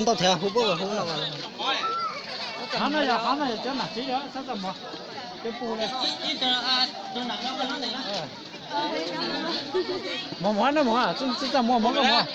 Ntau thiab, hu pub hu no. Hab no yog, hab no yog cov nam txiv yog sab txaj muag, cov pug le. Mus mus no mus, txaj muag mus koj mus.